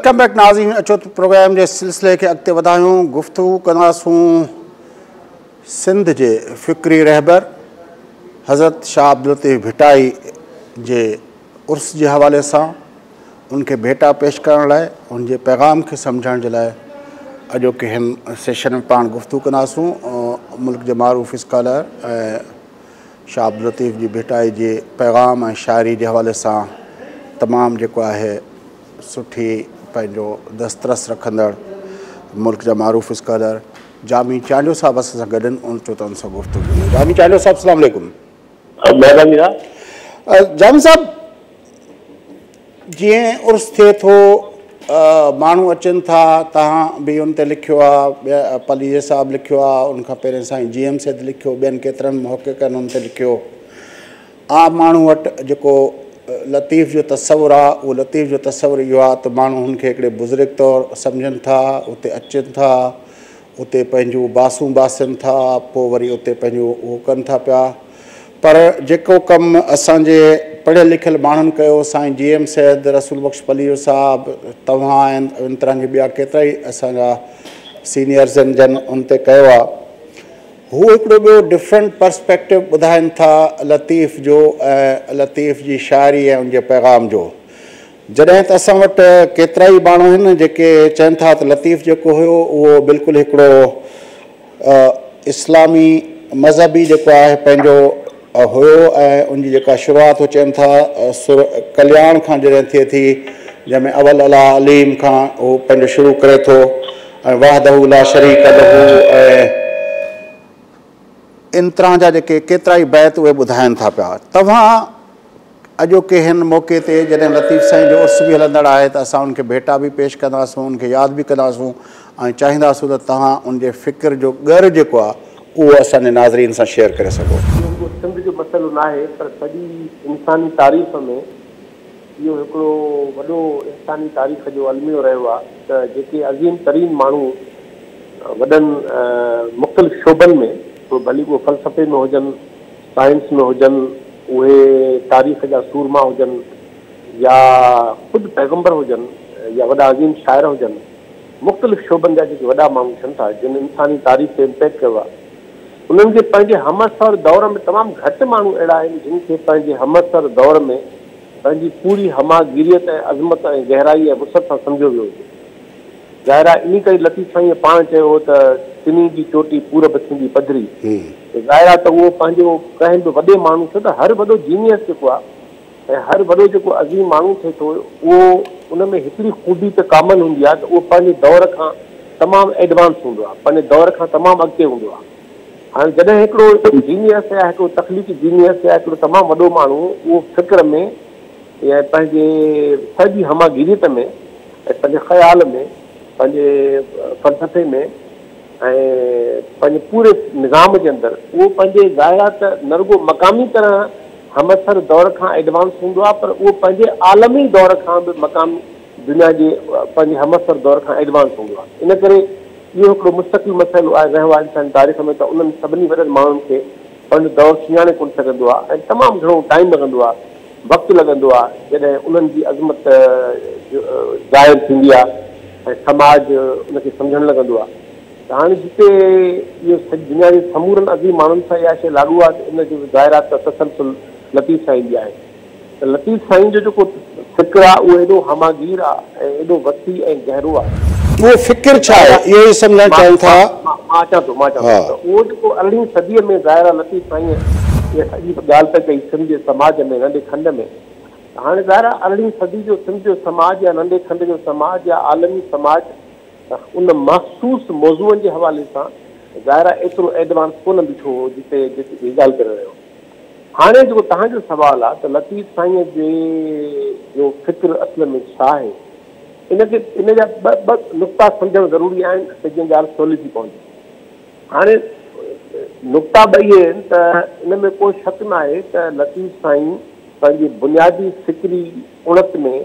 Welcome back ناظرين، اچو ته پروگرام جي سلسلي کي اڳتي وڌايون. گفتگو ڪنداسون سنڌ جي فڪري رهبر حضرت شاهه عبداللطيف ڀٽائي جي عرس جي حوالي سان، ان کي ڀيٽا پيش ڪرڻ لاء، ان جي پيغام کي سمجهڻ جي لاء اڄوڪي هن سيشن ۾ پاڻ گفتگو ڪنداسون. ملڪ جي معروف اسڪالر ۽ شاهه عبداللطيف جي ڀٽائي جي پيغام ۽ شاعري جي حوالي سان تمام جيڪو آهي سٺي پنهنجو دسترس رکندڙ ملڪ جا معروف اسڪالر جامي چانڊيو صاحب اسان سان گڏ آهن. ان چو ته ان سان گفتگو ڪيون. جامي چانڊيو صاحب السلام عليڪم. مهرباني صاحب. جامي صاحب، جيئن عرس ٿئي ٿو، ماڻهو اچن ٿا، توهان به ان تي لکيو آهي، پليجي صاحب لکيو آهي، ان کان پهرين سائين جي ايم سيد لکيو، ٻين ڪيترن محققن ان تي لکيو. عام ماڻهو وٽ جيڪو لطيف جو تصور آهي، اهو لطيف جو تصور اهو آهي ته ماڻهو هن کي هڪڙي بزرگ طور سمجهن ٿا، اتي اچن ٿا، اتي پنهنجون باسون باسن ٿا، پوء وري اتي پنهنجو اهو ڪن ٿا پيا. پر جيڪو ڪم اسان جي پڙهيل لکيل ماڻهن ڪيو، سائين جي ايم سيد، رسول بخش پليجو صاحب، توهان ۽ ان طرح جي ٻيا ڪيترا ئي اسان جا سينيئرز آهن جن ان تي ڪيو آهي، هو هڪڙو ٻيو ڊفرنٽ پرسپيڪٽو ٻڌائن ٿا لطيف جو ۽ لطيف جي شاعري ۽ ان جي پيغام جو. جڏهن ته اسان وٽ ڪيترا ئي ماڻهو آهن جيڪي چون ٿا ته لطيف جيڪو هيو اهو بلڪل هڪڙو اسلامي مذهبي جيڪو آهي پنهنجو هيو ۽ ان جي جيڪا شروعات هو چون ٿا سر ڪلياڻ کان جڏهن ٿئي ٿي، جنهن ۾ اول الله عليم کان هو پنهنجو شروع ڪري ٿو ۽ وحده لا شريڪ له ۽ ان طرح جا جيڪي ڪيترائي بيت اهي ٻڌائن ٿا پيا. توهان اڄوڪي هن موقعي تي جڏهن لطيف سائين جو عرس به هلندڙ آهي ته اسان ان کي ڀيٽا به پيش ڪنداسون، ان کي ياد به ڪنداسون ۽ چاهينداسون ته توهان ان جي فڪر جو ڳر جيڪو آهي اهو اسان جي ناظرين سان شيئر ڪري سگهو. اهو رڳو سنڌ جو مسئلو ناهي پر سڄي انساني تاريخ ۾ اهو هڪڙو وڏو انساني تاريخ جو الميو رهيو آهي ته جيڪي عظيم ترين ماڻهو وڏن مختلف شعبن ۾ پوء ڀلي اهو فلسفي ۾ هجن، سائنس ۾ هجن، اهي تاريخ جا سورما هجن يا خود پيغمبر هجن يا وڏا عظيم شاعر هجن، مختلف شعبن جا جيڪي وڏا ماڻهو ٿين ٿا، جن انساني تاريخ تي امپيڪٽ ڪيو آهي، انهن کي پنهنجي همعصر دور ۾ تمام گهٽ ماڻهو اهڙا آهن، جن کي پنهنجي همعصر دور ۾ پنهنجي پوري همه گيريت ۽ عظمت ۽ گهرائي ۽ وسعت سان سمجهيو ويو هجي. ظاهر آهي انهي ڪري لطيف سائينء پاڻ چيو هو ته تنين جي چوٽي پورب ٿيندي پڌري. ته ظاهر آهي ته اهو پنهنجو ڪنهن به وڏي ماڻهو ڇو ته هر وڏو جينيس جيڪو آهي ۽ هر وڏو جيڪو عظيم ماڻهو ٿئي ٿو اهو ان ۾ هڪڙي خوبي ته ڪامن هوندي آهي ته اهو پنهنجي دور کان تمام ايڊوانس هوندو آهي پنهنجي دور کان تمام اڳتي هوندو آهي. هاڻي جڏهن هڪڙو جينيس يا هڪڙو تخليقي جينيس يا هڪڙو تمام وڏو ماڻهو اهو فڪر ۾ يا پنهنجي سڄي همه گيريت ۾ ۽ پنهنجي خيال ۾ پنهنجي فلسفي ۾ ۽ پنهنجي پوري نظام جي اندر اهو پنهنجي ظاهر آهي ته نه رڳو مقامي طرح همعصر دور کان ايڊوانس هوندو آهي پر اهو پنهنجي عالمي دور کان به مقامي دنيا جي پنهنجي همعصر دور کان ايڊوانس هوندو آهي. ان ڪري اهو هڪڙو مستقل مسئلو آهي رهيو آهي انساني تاريخ ۾ ته انهن سڀني وڏن ماڻهن کي پنهنجو دور سڃاڻي ڪونه سگهندو آهي ۽ تمام گهڻو ٽائيم لڳندو آهي وقت لڳندو آ جڏهن انهن جي عظمت ظاهر ٿيندي آ ۽ سماج ان کي سمجهڻ لڳندو آ ته هاڻي جتي اهو سڄي دنيا جي سمورن عظيم ماڻهن سان اها شيء لاڳو آ ته ان جو ظاهر آ ته تسلسل لطيف سائين به آهي ته لطيف سائين جو جيڪو فڪر آ اهو ايڏو همه گير آ ۽ ايڏو وسيع ۽ گهرو آ. اهو فڪر ڇا آهي اهو ئي سمجهڻ چاهيون ٿا. مان اچان ٿو مان اچان ٿو ته اهو جيڪو ارڙهين صديء ۾ ظاهر آ لطيف سائينء اها سڄي ڳالهه پئي ڪئي سنڌ جي سماج ۾ ننڍي کنڊ ۾ ته هاڻي ظاهر آ ارڙهين صدي جو سنڌ جو سماج يا ننڍي کنڊ جو سماج يا عالمي سماج ان مخصوص موضوعن جي حوالي سان ظاهر آ ايترو ايڊوانس ڪونه بيٺو هو جتي جتي هي ڳالهه ڪري رهيو هو. هاڻي جيڪو توهان جو سوال آ ته لطيف سائينء جي جو فڪر اصل ۾ ڇا آهي؟ ان کي ان جا ٻه ٻه نقطا سمجهڻ ضروري آهن ته جيئن ڳالهه سولي ٿي پوندي. هاڻي نقطا ٻه اهي آهن ته ان ۾ ڪو شڪ ناهي ته لطيف سائين پنهنجي بنيادي فڪري اڻت ۾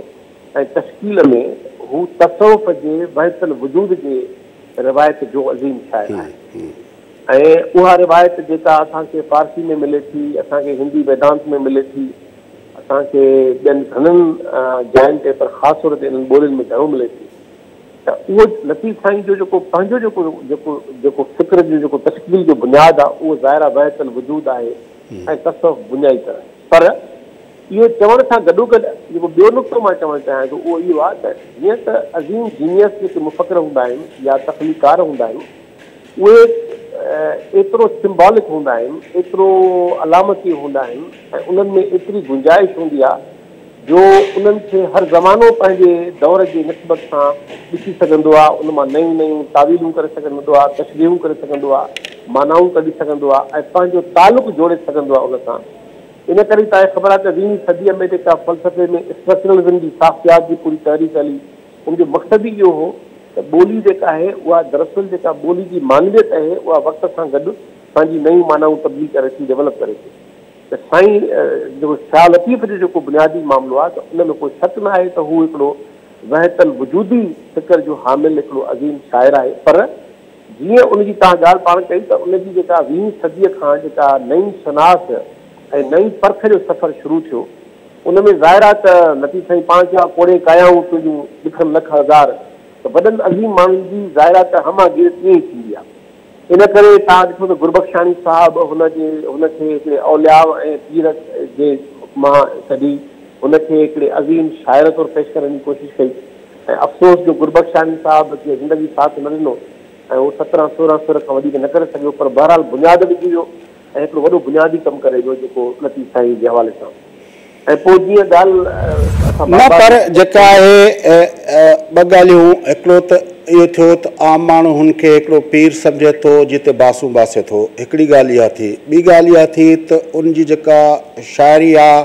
۽ تشڪيل ۾ هو تصوف جي وحدت الوجود جي روايت جو عظيم شاعر آهي ۽ اها روايت جيڪا اسان کي فارسي ۾ ملي ٿي، اسان کي هندي ويدانت ۾ ملي ٿي. اسان کي ٻين گهڻن جاين تي پر خاص طور تي انهن ٻولين ۾ گهڻو ملي ٿي ته اهو لطيف سائين جو جيڪو پنهنجو جيڪو جيڪو جيڪو فڪر جو جيڪو تشڪيل جو بنياد آهي اهو ظاهر آهي وحدت الوجود آهي ۽ تصوف بنيادي طرح. پر اهو چوڻ سان گڏوگڏ جيڪو ٻيو نقطو مان چوڻ چاهيان ٿو اهو اهو آهي ته جيئن ته عظيم جينيس جيڪي مفڪر هوندا آهن يا تخليقار هوندا آهن اهي ايترو سمبالڪ هوندا آهن، ايترو علامتي هوندا آهن ۽ انهن ۾ ايتري گنجائش هوندي آهي جو انهن کي هر زمانو پنهنجي دور جي نسبت سان ڏسي سگهندو آهي، ان مان نيون نيون تاويلون ڪري سگهندو آهي، تشريحون ڪري سگهندو آهي، معنائون ڪڍي سگهندو آهي ۽ پنهنجو تعلق جوڙي سگهندو آهي ان سان. ان ڪري ئي توهان کي خبر آهي ته ويهين صديء ۾ جيڪا فلسفي ۾ اسٽرڪچرلزم جي ساختيات جي پوري تحريڪ هلي، ان جو مقصد ئي اهو هو ته ٻولي جيڪا آهي اها دراصل جيڪا ٻولي جي معنويت آهي اها وقت سان گڏ پنهنجي نيون معنائون تبديل ڪري ٿي، ڊولپ ڪري ٿي. ته سائين جيڪو شاهه لطيف جو جيڪو بنيادي معاملو آهي ته ان ۾ ڪو شڪ نه آهي ته هو هڪڙو وحدت الوجودي فڪر جو حامل هڪڙو عظيم شاعر آهي پر جيئن ان جي توهان ڳالهه پاڻ ڪئي ته ان جي جيڪا ويهين صديء کان جيڪا نئين شناس ۽ نئين پرک جو سفر شروع ٿيو ان ۾ ظاهر آهي ته لطيف سائين پاڻ چيو آهي ڪوڙي ڪايائون تنهنجون ڏکن لک هزار ته وڏن عظيم ماڻهن جي ظاهر آهي ته همه گير تيئن ئي ٿيندي آهي. ان ڪري توهان ڏٺو ته گربخشاڻي صاحب هن جي هن کي هڪڙي اولياء ۽ پير جي مان ڪڍي هن کي هڪڙي عظيم شاعر طور پيش ڪرڻ جي ڪوشش ڪئي ۽ افسوس جو گربخشاڻي صاحب کي زندگي ساٿ نه ڏنو ۽ هو سترهن سورهن سر کان وڌيڪ نه ڪري سگهيو پر بهرحال بنياد وجهي ويو ۽ هڪڙو وڏو بنيادي ڪم ڪري ويو جيڪو لطيف سائين جي حوالي سان ۽ پوء جيئن ڳالهه اسان نه بار بار پر جيڪا آهي ٻه ڳالهيون هڪڙو ته اهو ٿيو ته عام ماڻهو هن کي هڪڙو پير سمجهي ٿو جتي باسون باسي ٿو هڪڙي ڳالهه اها ٿي ٻي ڳالهه اها ٿي ته ان جي جيڪا شاعري آهي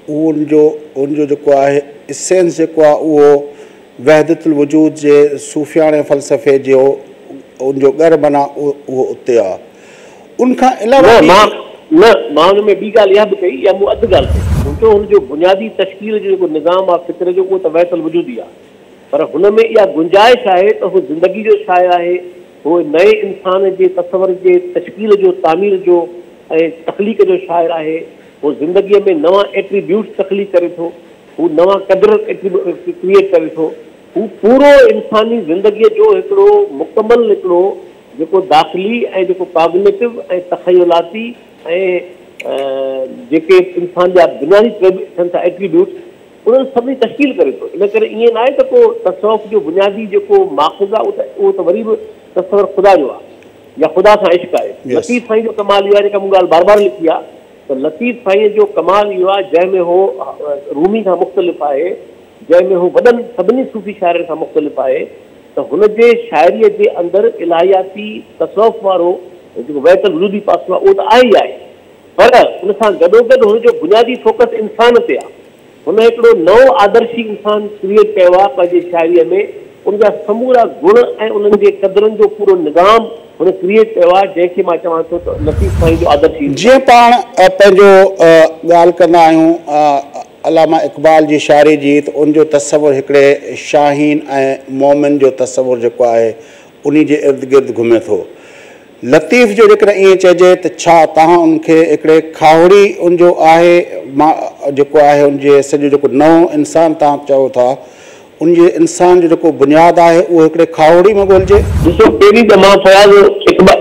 اهو ان جو ان جو جيڪو آهي اسينس جيڪو آهي اهو وحدت الوجود جي صوفياڻي فلسفي جو ان جو ڳر معنيٰ اهو اتي آهي ان کان علاوه نه ٻي. مان نه مان ان ۾ ٻي ڳالهه اها به ڪئي يا مون اڌ ڳالهه ڪئي. مون چيو هن جو بنيادي تشڪيل جو جيڪو نظام آهي فڪر جو اهو ته وحدت الوجودي آهي پر هن ۾ اها گنجائش آهي ته هو زندگي جو شاعر آهي هو نئين انسان جي تصور جي تشڪيل جو تعمير جو ۽ تخليق جو شاعر آهي هو زندگيء ۾ نوان ايٽريبيوٽس تخليق ڪري ٿو هو نوان قدر ڪريئيٽ ڪري ٿو هو پورو انساني زندگيء جو هڪڙو مڪمل هڪڙو جيڪو داخلي ۽ جيڪو ڪاگنيٽو ۽ تخيلاتي ۽ جيڪي انسان جا بنيادي ٿين ٿا ايٽريبيوٽس انهن سڀني تشڪيل ڪري ٿو. ان ڪري ائين ناهي ته ڪو تصوف جو بنيادي جيڪو ماخذ آهي اهو ته وري به تصور خدا جو آهي يا خدا سان عشق آهي. لطيف سائين جو ڪمال اهو آهي جيڪا مون ڳالهه بار بار لکي آهي ته لطيف سائين جو ڪمال اهو آهي جنهن ۾ هو رومي کان مختلف آهي جنهن ۾ هو وڏن سڀني صوفي شاعرن کان مختلف آهي ته هن جي شاعريء جي اندر الاهياتي تصوف وارو جيڪو وحدت الوجودي پاسو آهي اهو ته آهي ئي آهي پر ان سان گڏوگڏ هن جو بنيادي فوڪس انسان تي آهي. هن هڪڙو نئون آدرشي انسان ڪريئيٽ ڪيو آهي پنهنجي شاعريء ۾ ان جا سمورا گڻ ۽ انهن جي قدرن جو پورو نظام هن ڪريئيٽ ڪيو آهي جنهن کي مان چوان ٿو ته لطيف سائين جو آدرشي انسان. جيئن پاڻ پنهنجو ڳالهه ڪندا آهيون علامه اقبال جي شاعري جي ته ان جو تصور هڪڙي شاهين ۽ مومن جو تصور جيڪو آهي انهي جي ارد گرد گهمي ٿو. لطيف جو جيڪڏهن ائين چئجي ته ڇا توهان ان کي هڪڙي کاهوڙي ان جو آهي مان جيڪو آهي ان جي سڄو جيڪو نئون انسان توهان چئو ٿا ان جي انسان جو جيڪو بنياد آهي اهو هڪڙي کاهوڙي ۾ ڳولجي؟ ڏسو پهرين ته مان فياض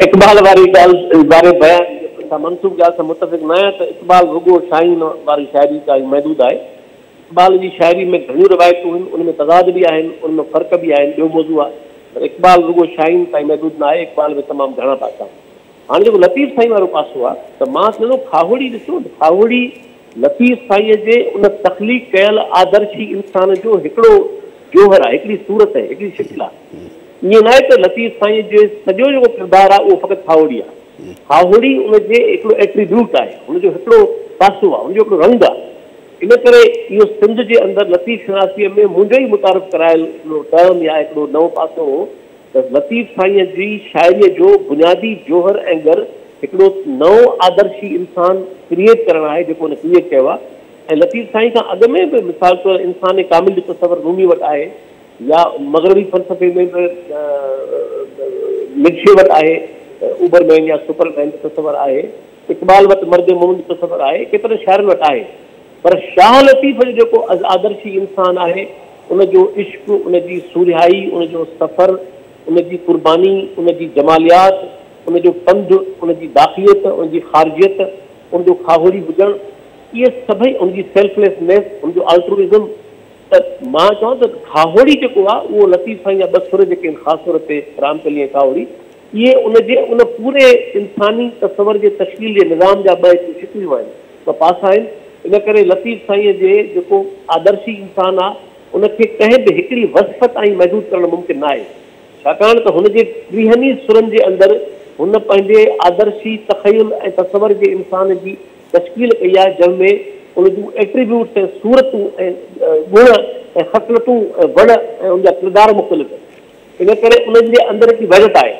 اقبال واري ڳالهه واري بيان سان منسوب ڳالهه سان متفق نه آهيان ته اقبال رڳو شاهين واري شاعري تائين محدود آهي. اقبال جي شاعري ۾ گهڻيون روايتون آهن، ان ۾ تضاد به آهن، ان ۾ فرق به آهن، ٻيو موضوع آهي پر اقبال رڳو شاهين تائين محدود نه آهي، اقبال ۾ تمام گهڻا پاسا آهن. هاڻي جيڪو لطيف سائين وارو پاسو آهي ته مان چوندس کاهوڙي ڏسو ته کاهوڙي لطيف سائينء جي ان تخليق ڪيل آدرشي انسان جو هڪڙو جوهر آهي، هڪڙي صورت آهي، هڪڙي شڪل آهي. ائين ناهي ته لطيف سائينء جو سڄو جيڪو ڪردار آهي اهو فقط کاهوڙي آهي. کاهوڙي ان جي هڪڙو ايٽريبيوٽ آهي، هن جو هڪڙو پاسو آهي، هن جو هڪڙو رنگ آهي. ان ڪري اهو سنڌ جي اندر لطيف شناسيء ۾ منهنجو ئي متعارف ڪرايل هڪڙو ٽرم يا هڪڙو نئون پاسو هو ته لطيف سائينء جي شاعريء جو بنيادي جوهر ۽ ڳر هڪڙو نئون آدرشي انسان ڪريئيٽ ڪرڻ آهي جيڪو هن ڪريئيٽ ڪيو آهي ۽ لطيف سائين کان اڳ ۾ به مثال طور انسان ڪامل جو تصور رومي وٽ آهي يا مغربي فلسفي ۾ به نٽشي وٽ آهي اوبر مين يا سپر مين جو تصور آهي اقبال وٽ مرد مومن جو تصور آهي ڪيترن شاعرن وٽ آهي. پر شاهه لطيف جو جيڪو آدرشي انسان آهي، ان جو عشق، ان جي سورهيائي، ان جو سفر، ان جي قرباني، ان جي جماليات، ان جو پنڌ، ان جي داخليت، ان جي خارجيت، ان جو کاهوڙي هجڻ، اهي سڀئي ان جي سيلفليسنيس، ان جو آلٽروئزم ته مان چوان ته کاهوڙي جيڪو آهي اهو لطيف سائين جا ٻه سر جيڪي آهن خاص طور تي رامڪلي ۽ کاهوڙي اهي ان جي ان پوري انساني تصور جي تشڪيل جي نظام جا ٻه هڪ شڪليون آهن، ٻه پاسا آهن. ان ڪري لطيف سائينء جي جيڪو آدرشي انسان آهي ان کي ڪنهن به هڪڙي وصف تائين محدود ڪرڻ ممڪن ناهي. ڇاڪاڻ ته هن جي ٽيهن ئي سرن جي اندر هن پنهنجي آدرشي تخيل ۽ تصور جي انسان جي تشڪيل ڪئي آهي جنهن ۾ ان جون ايٽريبيوٽس ۽ صورتون ۽ گڻ ۽ خصلتون ۽ وڙ ۽ ان جا ڪردار مختلف آهن. ان ڪري انهن جي اندر هڪ وحدت آهي.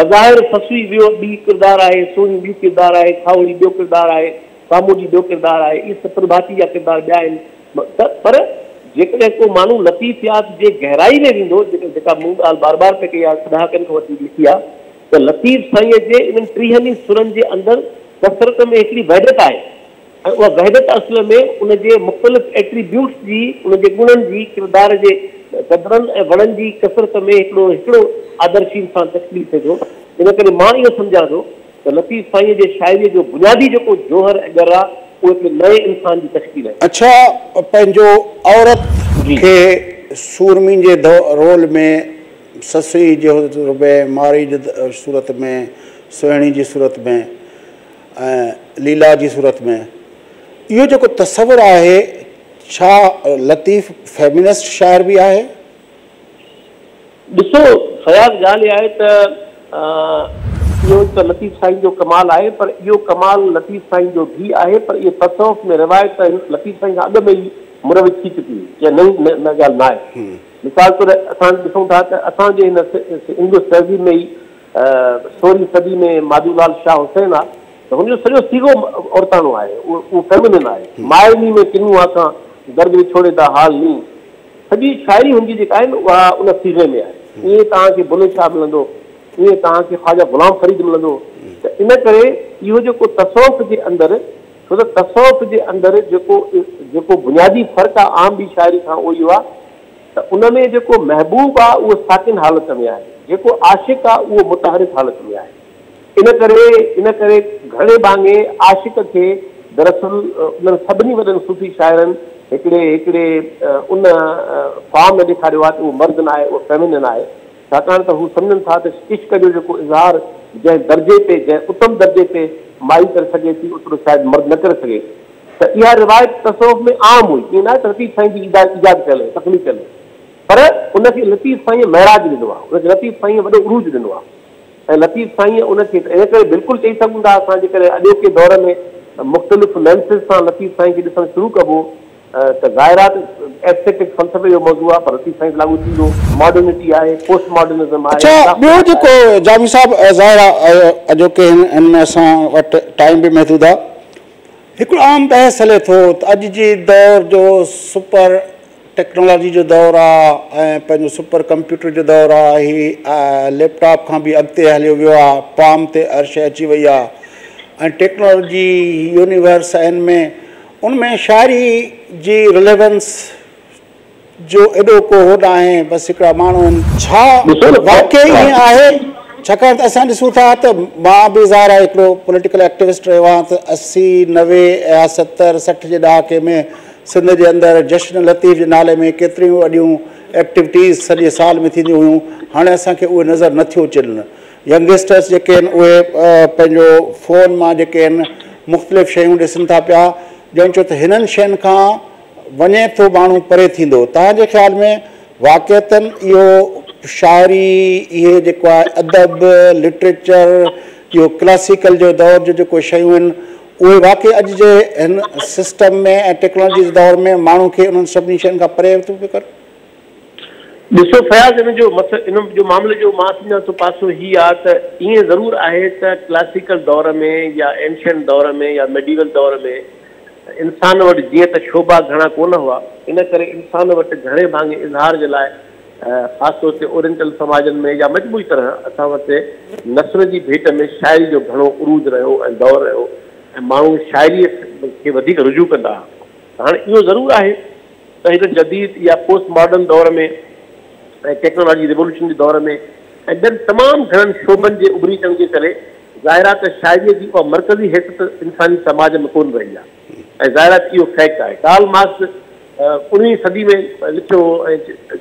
بظاهر سسئي ٻيو ٻي ڪردار آهي، سهڻي ٻي ڪردار آهي، کاهوڙي ٻيو ڪردار آهي، سامونڊي ٻيو ڪردار آهي، اهي سڀ پرڀاتي جا ڪردار ٻيا آهن ته پر جيڪڏهن ڪو ماڻهو لطيفيات جي گهرائي ۾ ويندو، جيڪا مون ڳالهه بار بار پئي ڪئي آهي، ڏهاڪن کان وٺي لکي آهي ته لطيف سائينء جي انهن ٽيهن ئي سرن جي اندر ڪثرت ۾ هڪڙي وحدت آهي. ۽ اها وحدت اصل ۾ ان جي مختلف ايٽريبيوٽس جي، ان جي گڻن جي، ڪردار جي قدرن ۽ وڙن جي ڪثرت ۾ هڪڙو هڪڙو آدرشي انسان تشڪيل ٿئي ٿو. ان ڪري مان اهو سمجهان ٿو ته لطيف سائينء جي شاعريء جو بنيادي جيڪو جوهر ۽ ڳر آ، اهو هڪڙي نئين انسان جي تشڪيل آهي. اڇا پنهنجو عورت کي سورمي جي رول ۾ سسئي جي روپ ۾، مارئي جي صورت ۾، سهڻي جي صورت ۾. ۽ ليلا جي صورت ۾ اهو جيڪو تصور آهي ڇا لطيف فيمنسٽ شاعر به آهي؟ ڏسو فياض ڳالهه اها آهي ته اهو ته لطيف سائين جو ڪمال آهي پر اهو ڪمال لطيف سائين جو به آهي پر اهو تصوف ۾ روايت ته لطيف سائين کان اڳ ۾ ئي مروج ٿي چڪي هئي ڪا نئين ڳالهه نه آهي مثال طور اسان ڏسون ٿا ته اسان جي هن انڊس تهذيب ۾ ئي سورهين صدي ۾ ماڌو لال شاهه حسين آ ته هن جو سڄو صيغو عورتاڻو آهي، اهو فيمنن آهي. ماء ني مين ڪنون آکان، درد وڇوڙي دا حال ني. سڄي شاعري هن جي جيڪا آهي نه اها ان صيغي ۾ آهي. ائين توهان کي بلهي شاهه ملندو، ائين توهان کي خواجه غلام فريد ملندو ته ان ڪري اهو جيڪو تصوف جي اندر ڇو ته تصوف جي اندر جيڪو جيڪو بنيادي فرق آ عام ٻي شاعري کان اهو اهو آ ته ان ۾ جيڪو محبوب آ اهو ساڪن حالت ۾ آهي، جيڪو عاشق آ اهو متحرڪ حالت ۾ آهي. ان ڪري ان ڪري گهڻي ڀاڱي عاشق کي دراصل انهن سڀني وڏن صوفي شاعرن هڪڙي هڪڙي ان فارم ۾ ڏيکاريو آ ته اهو مرد نه آهي اهو فيمينن آهي ڇاڪاڻ ته هو سمجهن ٿا ته عشق جو جيڪو اظهار جنهن درجي تي جنهن اتم درجي تي مائي ڪري سگهي ٿي اوترو شايد مرد نه ڪري سگهي. ته اها روايت تصوف ۾ عام هئي، ائين ناهي ته لطيف سائين جي ايجاد ڪيل هئي، تخليق ڪيل هئي، پر ان کي لطيف سائينء معراج ڏنو آهي، ان کي لطيف سائينء وڏو عروج ڏنو آهي ۽ لطيف سائينء ان کي ان ڪري بلڪل چئي سگهون ٿا اسان جيڪڏهن اڄوڪي دور ۾ مختلف لينسز سان لطيف سائين کي ڏسڻ شروع ڪبو ته ظاهر آهي ته ايسٿيٽڪ فلسفي جو موضوع آهي پر لطيف سائين تي لاڳو ٿيندو، ماڊرنٽي آهي، پوسٽ ماڊرنزم آهي، اڇا ٻيو اضافيات جيڪو آهي. جامي صاحب ظاهر آهي اڄوڪي هن ۾ اسان وٽ ٽائيم به محدود آهي. هڪڙو عام بحث هلي ٿو ته اڄ جي دور جو سپر ٽيڪنالاجي جو دور آ ۽ پنهنجو سپر ڪمپيوٽر جو دور آ هي ليپ ٽاپ کان به اڳتي هليو ويو آ پام تي هر شيء اچي وئي آ ۽ ٽيڪنالاجي يونيورس آهن ۾ ان ۾ شاعري جي رليونس جو ايڏو ڪو هو ناهي بس هڪڙا ماڻهو آهن. ڇا واقعي ائين آهي؟ ڇاڪاڻ ته اسان ڏسون ٿا ته مان به ظاهر آهي هڪڙو پوليٽيڪل ايڪٽيوسٽ رهيو آهيان ته 80، 90 يا 70، 60 جي ڏهاڪي ۾ سنڌ جي اندر جشن لطيف جي نالي ۾ ڪيتريون وڏيون ايڪٽيوٽيز سڄي سال ۾ ٿينديون هيون هاڻي اسان کي اهي نظر نٿيون اچن ينگسٽرس جيڪي آهن اهي پنهنجو فون مان جيڪي آهن مختلف شيون ڏسن ٿا پيا ڄڻ چئو ته هنن شين کان وڃي ٿو ماڻهو پري ٿيندو. توهان جي خيال ۾ واقعتاً اهو شاعري اهي جيڪو آهي ادب، لٽريچر، اهو ڪلاسيڪل جو دور جو جيڪو شيون آهن اهي واقعي اڄ جي هن سسٽم ۾ ۽ ٽيڪنالاجي جي دور ۾ ماڻهو کي انهن سڀني شين کان پري ٿو پيو ڪري؟ ڏسو فياض ان جو ان جو معاملي جو مان سمجهان ٿو پاسو هي آ ته ائين ضرور آهي ته ڪلاسيڪل دور ۾ يا اينشنٽ دور ۾ يا ميڊيول دور ۾ انسان وٽ جيئن ته شعبا گهڻا ڪونه هئا، ان ڪري انسان وٽ گهڻي ڀاڱي اظهار جي لاء خاص طور تي اورينٽل سماجن ۾ يا مجموعي طرح اسان وٽ نثر جي ڀيٽ ۾ شاعري جو گهڻو عروج رهيو ۽ دور رهيو ۽ ماڻهو شاعريء کي وڌيڪ رجوع ڪندا ها. هاڻي اهو ضرور آهي ته هن جديد يا پوسٽ ماڊرن دور ۾ ۽ ٽيڪنالاجي ريووليوشن جي دور ۾ ۽ ٻين تمام گهڻن شعبن جي اڀري اچڻ جي ڪري ظاهر آهي ته شاعريء جي اها مرڪزي حيثيت انساني سماج ۾ ڪونه رهي آهي ۽ ظاهر آهي ته اهو فيڪٽ آهي. ڪارل مارڪس اڻويهين صدي ۾ لکيو هو ۽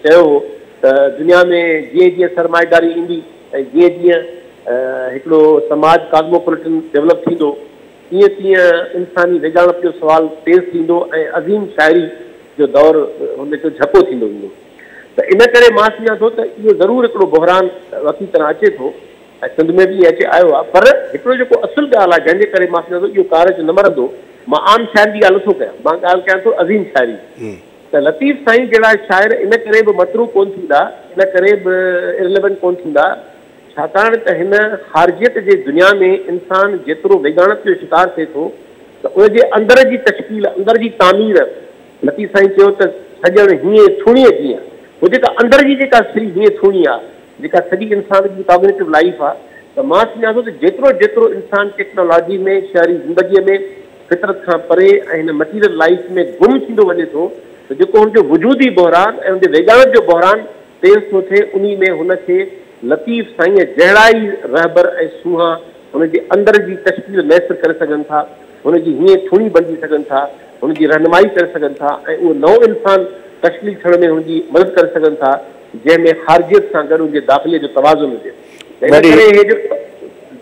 چيو هو ته دنيا ۾ جيئن جيئن سرمائيداري ايندي ۽ جيئن جيئن هڪڙو سماج ڪاسموپوليٽن ڊولپ ٿيندو تيئن تيئن انساني ويڳاڻپ جو سوال تيز ٿيندو ۽ عظيم شاعري جو دور هن جو جهڪو ٿيندو ويندو ته ان ڪري مان سمجهان ٿو ته اهو ضرور هڪڙو بحران وقتي طرح اچي ٿو ۽ سنڌ ۾ به ائين اچي آيو آهي پر هڪڙو جيڪو اصل ڳالهه آهي جنهن جي ڪري مان سمجهان ٿو اهو ڪارج نه مرندو مان عام شاعري جي ڳالهه نٿو ڪيان مان ڳالهه ڪيان ٿو عظيم شاعري جي ته لطيف سائين جهڙا شاعر ان ڪري به متروڪ ڪونه ٿيندا ان ڪري به Irrelevant ڪونه ٿيندا ڇاڪاڻ ته هن خارجيت جي دنيا ۾ انسان جيترو ويڳاڻپ جو شڪار ٿئي ٿو ته ان جي اندر جي تشڪيل، اندر جي تعمير، لطيف سائين چيو ته سڄڻ هيئين ٿوڻيء جيئن، هو جيڪا اندر جي جيڪا سري هيئين ٿوڻي آ، جيڪا سڄي انسان جي Cognitive Life آ ته مان سمجهان ٿو ته جيترو جيترو انسان ٽيڪنالاجي ۾، شهري زندگيء ۾ فطرت کان پري ۽ هن Material Life ۾ گم ٿيندو وڃي ٿو ته جيڪو هن جو وجودي بحران ۽ هن جي ويڳاڻپ جو بحران تيز ٿو ٿئي انهي ۾ هن کي لطيف سائينء جهڙا ئي رهبر ۽ سونهان هن جي اندر جي تشڪيل ميسر ڪري سگهن ٿا، هن جي هيئين ٿوڻي بڻجي سگهن ٿا، هن جي رهنمائي ڪري سگهن ٿا ۽ اهو نئون انسان تشڪيل ٿيڻ ۾ هن جي مدد ڪري سگهن ٿا، جنهن ۾ خارجيت سان گڏ هن جي داخليت جو توازن هجي. ته ان ڪري هي جيڪو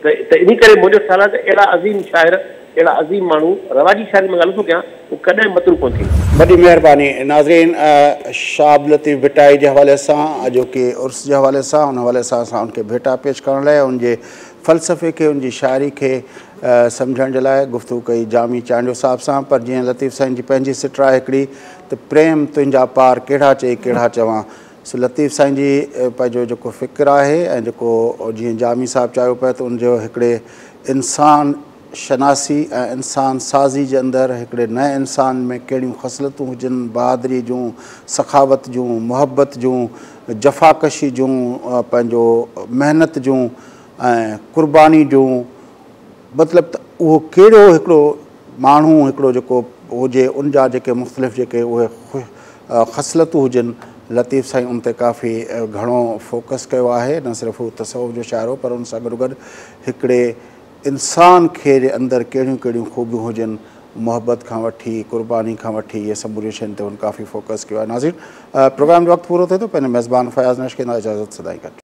ته انهي ڪري منهنجو خيال آهي ته اهڙا عظيم شاعر، اهڙا عظيم ماڻهو، رواجي شاعري مان ڳالهه نٿو ڪيان، هو ڪڏهن متروڪ ڪونه ٿيندا. وڏي مهرباني ناظرين شاهه عبداللطيف ڀٽائي جي حوالي سان اڄوڪي عرس جي حوالي سان ان حوالي سان اسان ان کي ڀيٽا پيش ڪرڻ لاء ان جي فلسفي کي ان جي شاعري کي سمجهڻ جي لاء گفتگو ڪئي جامي چانڊيو صاحب سان پر جيئن لطيف سائين جي پنهنجي سٽ آهي هڪڙي ته پريم تنهنجا پار ڪهڙا چئي ڪهڙا چوان سو لطيف سائين جي پنهنجو جيڪو فڪر آهي ۽ جيڪو جيئن جامي صاحب چاهيو پيو ته ان جو هڪڙي انسان شناسي ۽ انسان سازي جي اندر هڪڙي نئين انسان ۾ ڪهڙيون خصلتون هجن، بهادري جون، سخاوت جون، محبت جون، جفاڪشي جون، پنهنجو محنت جون ۽ قرباني جون، مطلب ته اهو ڪهڙو هڪڙو ماڻهو هڪڙو جيڪو هجي ان جا جيڪي مختلف جيڪي اهي خصلتون هجن، لطيف سائين ان تي ڪافي گهڻو فوڪس ڪيو آهي، نه صرف هو تصوف جو شاعر هو پر ان سان گڏوگڏ هڪڙي انسان کي جي اندر ڪهڙيون ڪهڙيون خوبيون هجن، محبت کان وٺي قرباني کان وٺي اهي سموريون شين تي هن ڪافي فوڪس ڪيو آهي. ناظرين پروگرام جو وقت پورو ٿئي ٿو پنهنجي ميزبان فياض نائچ کي ڏيندا اجازت سدائين گڏ.